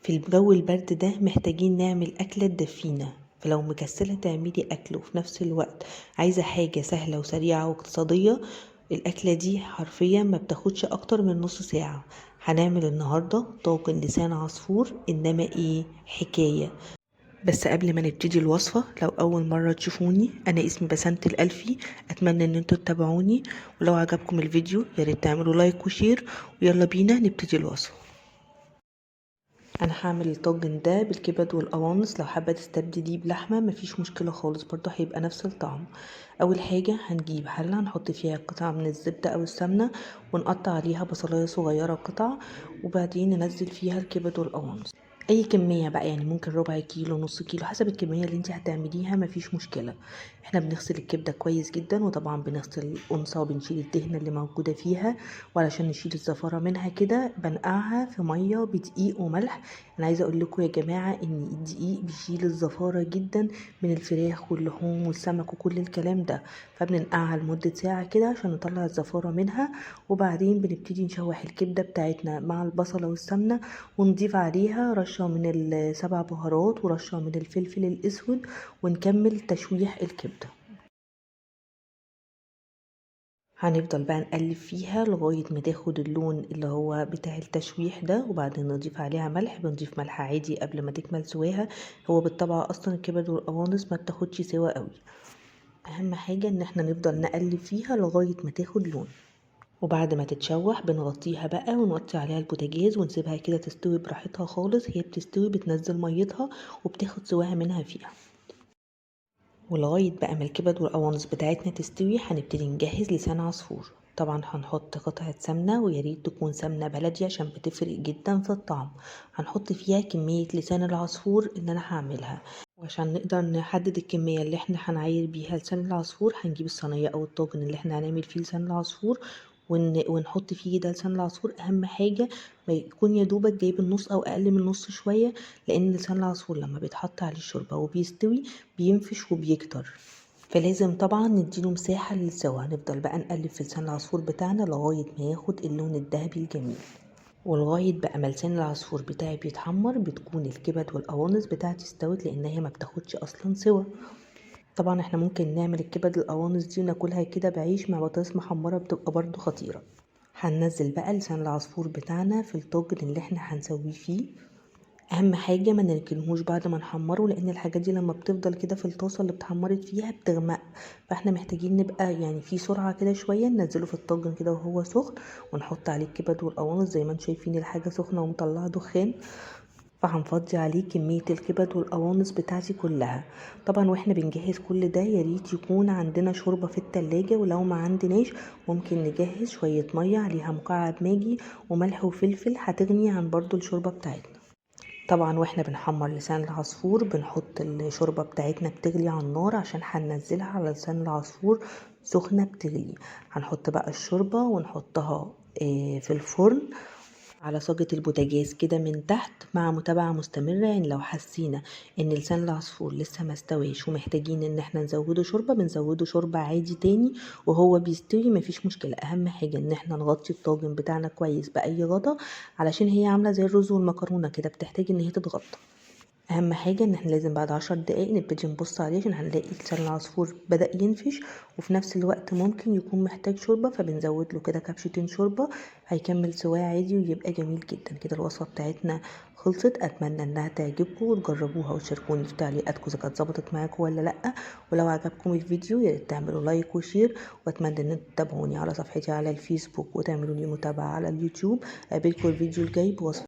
في الجو البرد ده محتاجين نعمل أكلة تدفينا، فلو مكسلة تعملي أكل وفي نفس الوقت عايزة حاجة سهلة وسريعة واقتصادية، الأكلة دي حرفيا ما بتاخدش أكتر من نص ساعة. هنعمل النهاردة طاجن لسان عصفور، إنما إيه حكاية. بس قبل ما نبتدي الوصفة، لو أول مرة تشوفوني، أنا اسمي بسنت الألفي، أتمنى إن انتوا تتابعوني، ولو عجبكم الفيديو يا ريت تعملوا like و share، ويلا بينا نبتدي الوصفة. أنا هعمل الطاجن ده بالكبد والقوانص، لو حابة تستبدليه بلحمة مفيش مشكلة خالص، برضه هيبقى نفس الطعم. أول حاجة هنجيب حلة نحط فيها قطعة من الزبدة أو السمنة، ونقطع عليها بصلاية صغيرة قطع، وبعدين ننزل فيها الكبد والقوانص. اي كمية بقى، ممكن ربع كيلو، نص كيلو، حسب الكمية اللي انت هتعمليها، مفيش مشكلة. احنا بنغسل الكبدة كويس جدا، وطبعا بنغسل القنصة وبنشيل الدهنة اللي موجودة فيها، وعلشان نشيل الزفارة منها كده بنقعها في مية بدقيق وملح. انا عايزة اقول لكم يا جماعة ان الدقيق بيشيل الزفارة جدا من الفراخ واللحوم والسمك وكل الكلام ده، فبننقعها لمدة ساعة كده عشان نطلع الزفارة منها. وبعدين بنبتدي نشوح الكبدة بتاعتنا مع البصلة والسمنة، ونضيف عليها رشة من السبع بهارات ورشة من الفلفل الأسود، ونكمل تشويح الكبدة. هنفضل بقى نقلب فيها لغاية ما تاخد اللون اللي هو بتاع التشويح ده، وبعدين نضيف عليها ملح. بنضيف ملح عادي قبل ما تكمل سواها، هو بالطبع أصلا الكبد والقوانص ما بتاخدش سوا قوي. أهم حاجة إن احنا نفضل نقلب فيها لغاية ما تاخد لون. وبعد ما تتشوح بنغطيها بقى ونوطي عليها البوتاجاز ونسيبها كده تستوي براحتها خالص. هي بتستوي بتنزل ميتها وبتاخد سواها منها فيها. ولغاية بقى ما الكبد والقوانص بتاعتنا تستوي هنبتدي نجهز لسان عصفور. طبعا هنحط قطعة سمنة، ويا ريت تكون سمنة بلدي عشان بتفرق جدا في الطعم. هنحط فيها كمية لسان العصفور اللي انا هعملها، وعشان نقدر نحدد الكمية اللي احنا هنعاير بيها لسان العصفور هنجيب الصينية او الطاجن اللي احنا هنعمل فيه لسان العصفور ونحط فيه ده لسان العصفور. اهم حاجة ما يكون يا دوبك جايب النص او اقل من النص شوية، لان لسان العصفور لما بيتحط عليه الشوربة وبيستوي بينفش وبيكتر، فلازم طبعا نديله مساحة للسوا. هنفضل بقى نقلب في لسان العصفور بتاعنا لغاية ما ياخد اللون الذهبي الجميل. ولغاية بقى ما لسان العصفور بتاعي بيتحمر بتكون الكبد والقوانص بتاعتي استوت، لان هي ما بتاخدش اصلا سوا. طبعا احنا ممكن نعمل الكبد القوانص دي وناكلها كده بعيش مع بطاطس محمرة، بتبقى برضو خطيرة. هننزل بقى لسان العصفور بتاعنا في الطاجن اللي احنا هنسويه فيه. اهم حاجة ما نركنهوش بعد ما نحمره، لان الحاجات دي لما بتفضل كده في الطاسة اللي اتحمرت فيها بتغمق، فاحنا محتاجين نبقى في سرعة كده شوية. ننزله في الطاجن كده وهو سخن، ونحط عليه الكبد والقوانص. زي ما انتم شايفين الحاجة سخنة ومطلعة دخان، فهنفضي عليه كمية الكبد والقوانص بتاعتي كلها. طبعا واحنا بنجهز كل ده يا ريت يكون عندنا شوربة في التلاجة، ولو ما عندناش ممكن نجهز شوية مية عليها مكعب ماجي وملح وفلفل، هتغني عن برضو الشوربة بتاعتنا. طبعا واحنا بنحمر لسان العصفور بنحط الشوربة بتاعتنا بتغلي على النار عشان هننزلها على لسان العصفور سخنة بتغلي. هنحط بقى الشوربة ونحطها في الفرن على صاجة البوتاجاز كده من تحت مع متابعة مستمرة. لو حسينا ان لسان العصفور لسه ما استواش ومحتاجين ان احنا نزوده شوربة بنزوده شوربة عادي تاني وهو بيستوي، مفيش مشكلة. اهم حاجة ان احنا نغطي الطاجن بتاعنا كويس بأي غطا، علشان هي عاملة زي الرز والمكرونة كده بتحتاج ان هي تتغطى. اهم حاجة ان احنا لازم بعد 10 دقايق نبتدي نبص عليه عشان هنلاقي لسان العصفور بدأ ينفش، وفي نفس الوقت ممكن يكون محتاج شوربة، فبنزود له كده كبشتين شوربة هيكمل سواه عادي ويبقى جميل جدا. كده الوصفة بتاعتنا خلصت، اتمنى انها تعجبكم وتجربوها وتشاركوني في تعليقاتكم اذا كانت ظبطت معاكم ولا لا. ولو عجبكم الفيديو يا ريت تعملوا like و share، واتمنى ان انتوا تتابعوني على صفحتي على الفيسبوك وتعملوا لي متابعة على اليوتيوب. اقابلكم الفيديو الجاي بوصفة.